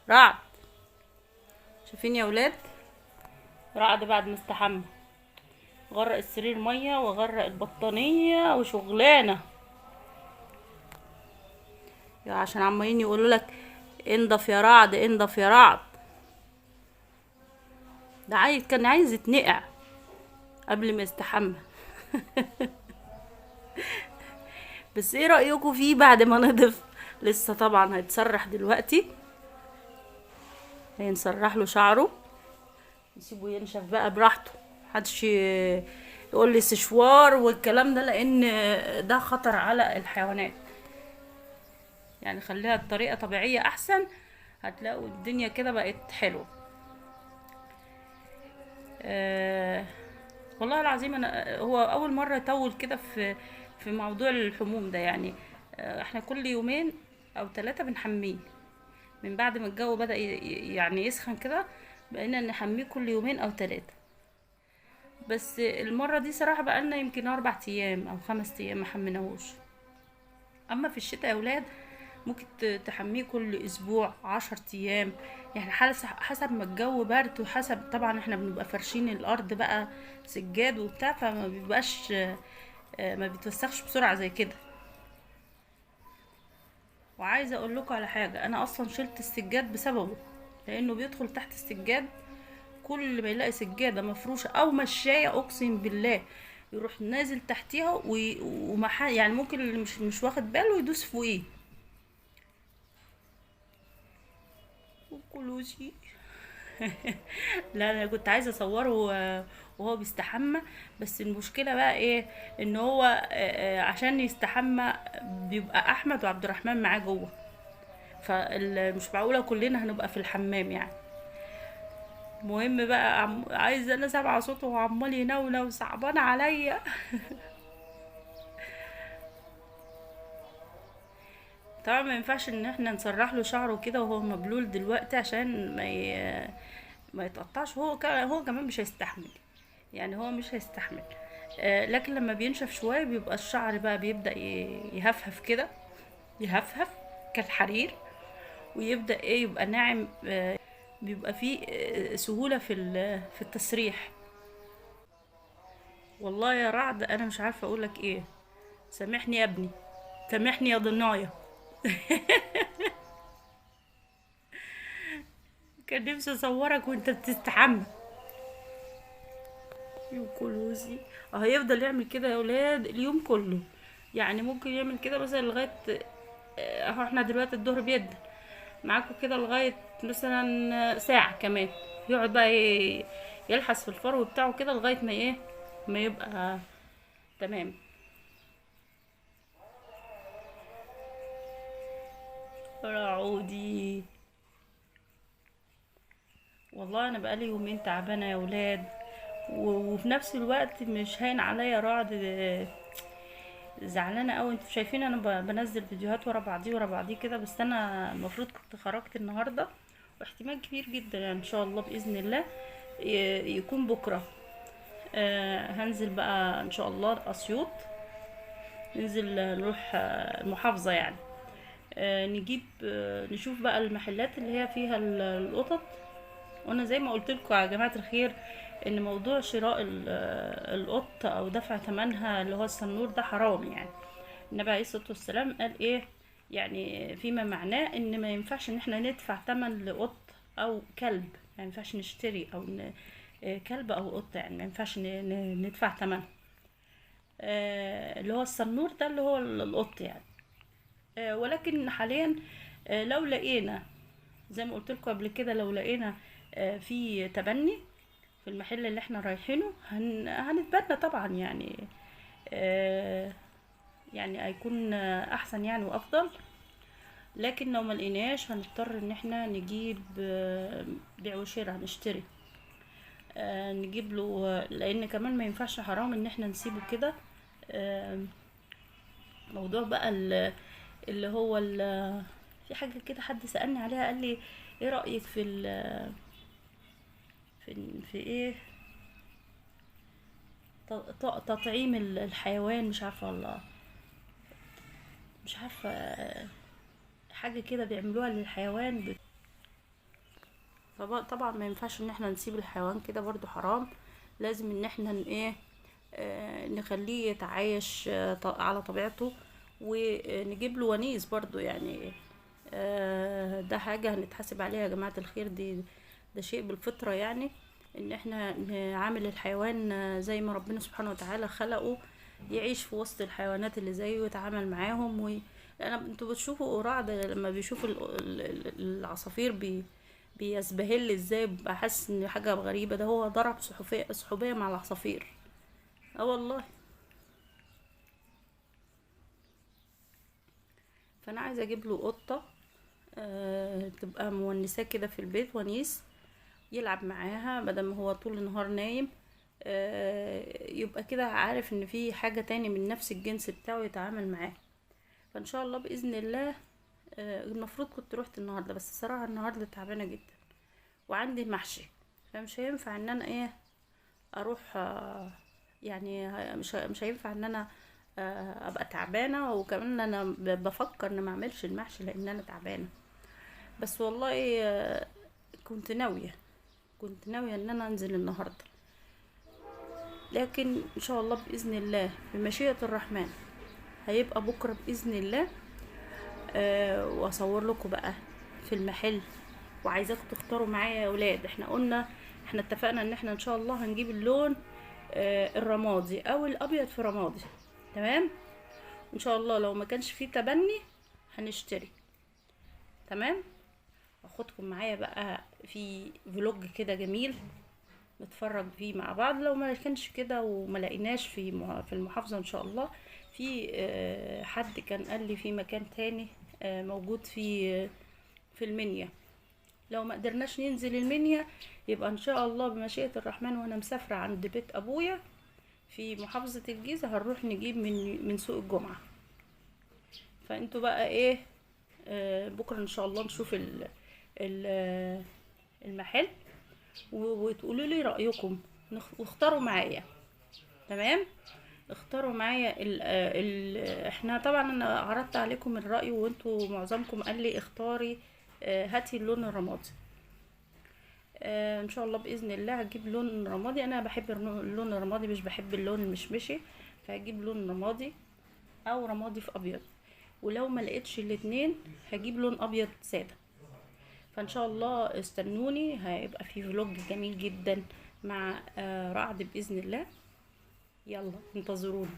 رعد، شايفين يا ولاد؟ رعد بعد ما استحمى غرق السرير مية وغرق البطانيه وشغلانه، عشان عمالين يقولوا لك انضف يا رعد انضف يا رعد. ده عايز، كان عايز يتنقع قبل ما يستحمى. بس ايه رأيكم فيه بعد ما نضف؟ لسه طبعا هيتسرح دلوقتي، هينسرح له شعره، نسيبه ينشف بقى براحته، محدش يقول لي سشوار والكلام ده، لان ده خطر على الحيوانات. يعني خليها بطريقة طبيعية احسن، هتلاقوا الدنيا كده بقت حلوة. والله العظيم انا هو اول مرة يطول كده في موضوع الحموم ده. احنا كل يومين او 3 بنحميه، من بعد ما الجو بدأ يسخن كده بقينا نحمية كل يومين او 3. بس المرة دي صراحة بقالنا يمكن 4 ايام او 5 ايام ما حميناهوش. اما في الشتاء يا اولاد ممكن تحميه كل اسبوع 10 ايام، حسب ما الجو برد، وحسب طبعا احنا بنبقى فرشين الارض بقى سجاد وبتاع، فما بيبقاش، ما بيتوسخش بسرعة زي كده. وعايزه اقول لكم على حاجة، انا اصلا شلت السجاد بسببه، لانه بيدخل تحت السجاد، كل ما يلاقي سجادة مفروشه او مشايه اقسم بالله يروح نازل تحتيها، ممكن اللي مش واخد باله يدوس فوقيه. وكلوشي. لا انا كنت عايزه اصوره وهو بيستحمى، بس المشكلة بقى ايه، ان هو، عشان يستحمى بيبقى احمد وعبد الرحمن معاه جوه، فمش معقولة كلنا هنبقى في الحمام. المهم بقى عايزه انا سامعه صوته وعمال ينونو صعبان عليا. طبعا ما ينفعش ان احنا نسرح له شعره كده وهو مبلول دلوقتي عشان ما يتقطعش، هو كمان مش هيستحمل، يعني هو مش هيستحمل. لكن لما بينشف شوية بيبقى الشعر بقى بيبدا يهفهف كده، يهفهف كالحرير، ويبدا يبقى ناعم، بيبقى فيه سهولة في التسريح. والله يا رعد انا مش عارفه اقولك ايه، سامحني يا ابني، سامحني يا ضنايا. كان نفسي اصورك وانت بتستحمى. يوكلوزي هيفضل يعمل كده يا ولاد اليوم كله، ممكن يعمل كده مثلا لغاية، اهو احنا دلوقتي الظهر بيدن معاكم كده لغاية مثلا ساعة كمان، يقعد بقى يلحس في الفرو بتاعه كده لغاية ما ايه، ما يبقى تمام. رعودي والله انا بقالي يومين تعبانة يا ولاد، وفي نفس الوقت مش هين عليا رعد، زعلانة قوي. انتوا شايفين انا بنزل فيديوهات ورا بعضيه ورا بعضيه كده، بس انا المفروض كنت خرجت النهارده، واحتمال كبير جدا ان شاء الله باذن الله يكون بكره. هنزل بقى ان شاء الله اسيوط، ننزل نروح المحافظة يعني. نشوف بقى المحلات اللي هي فيها القطط. وانا زي ما قلت لكم يا جماعة الخير ان موضوع شراء القط او دفع ثمنها اللي هو السنور ده حرام. النبي عليه الصلاة والسلام قال ايه، فيما معناه ان ما ينفعش ان احنا ندفع ثمن لقط او كلب، ما ينفعش نشتري او كلب او قط، ما ينفعش ندفع ثمنه. اللي هو السنور ده اللي هو القط. ولكن حاليا، لو لقينا زي ما قلت لكم قبل كده، لو لقينا، في تبني في المحل اللي احنا رايحينه هنتبنى طبعا، هيكون احسن وافضل. لكن لو ما لقيناش هنضطر ان احنا نجيب، بيع وشراء، هنشتري، نجيب له، لان كمان ما ينفعش حرام ان احنا نسيبه كده. موضوع بقى اللي هو في حاجة كده حد سألني عليها، قال لي ايه رأيك في في في ايه تطعيم الحيوان، مش عارفة والله، مش عارفة حاجة كده بيعملوها للحيوان طبعا ما ينفعش ان احنا نسيب الحيوان كده برضو، حرام. لازم ان احنا ايه، نخليه يتعايش على طبيعته، ونجيب له ونيس برضو يعني. ده حاجة هنتحاسب عليها يا جماعة الخير، دي ده شيء بالفطرة يعني، ان احنا نعامل الحيوان زي ما ربنا سبحانه وتعالى خلقه، يعيش في وسط الحيوانات اللي زيه ويتعامل معاهم. انتوا بتشوفوا رعد لما بيشوف العصافير بيسبهل ازاي، ببقى حاسس ان حاجة غريبة. ده هو ضرب صحوبية مع العصافير. والله. فانا عايزة اجيب له قطة، تبقى مونساه كده في البيت، ونيس يلعب معاها بدل ما هو طول النهار نايم. يبقى كده عارف ان في حاجة تاني من نفس الجنس بتاعه يتعامل معاه. فان شاء الله بإذن الله، المفروض كنت روحت النهاردة، بس الصراحة النهاردة تعبانة جدا وعندي محشي، فمش هينفع ان انا ايه اروح، يعني مش هينفع ان انا، ابقى تعبانة، وكمان انا بفكر ان ما اعملش المحشي لان انا تعبانة. بس والله، كنت ناوية ان انا انزل النهاردة، لكن ان شاء الله بإذن الله بمشيئة الرحمن هيبقى بكرة بإذن الله، واصور لكم بقى في المحل. وعايزاكم تختاروا معايا يا اولاد. احنا اتفقنا ان احنا ان شاء الله هنجيب اللون، الرمادي او الابيض في رمادي، تمام؟ ان شاء الله لو ما كانش فيه تبني هنشتري، تمام؟ اخدكم معايا بقى في فلوج كده جميل نتفرج فيه مع بعض. لو ما كانش كده وما لقيناش في المحافظة ان شاء الله، في حد كان قال لي في مكان تاني، موجود في المنيا. لو ما قدرناش ننزل المنيا يبقى ان شاء الله بمشيئة الرحمن وانا مسافرة عند بيت ابويا في محافظة الجيزة هنروح نجيب من سوق الجمعة. فانتوا بقى ايه، بكرة ان شاء الله نشوف المحل وتقولوا لي رأيكم، واختاروا معايا، تمام؟ اختاروا معايا احنا طبعا انا عرضت عليكم الرأي وانتوا معظمكم قال لي اختاري، هاتي اللون الرمادي. ان شاء الله باذن الله هجيب لون رمادي. انا بحب اللون الرمادي، مش بحب اللون المشمشي، فهجيب لون رمادي او رمادي في ابيض، ولو ما لقيتش الاتنين هجيب لون ابيض ساده. فان شاء الله استنوني، هيبقى في فلوج جميل جدا مع رعد باذن الله. يلا انتظرونا.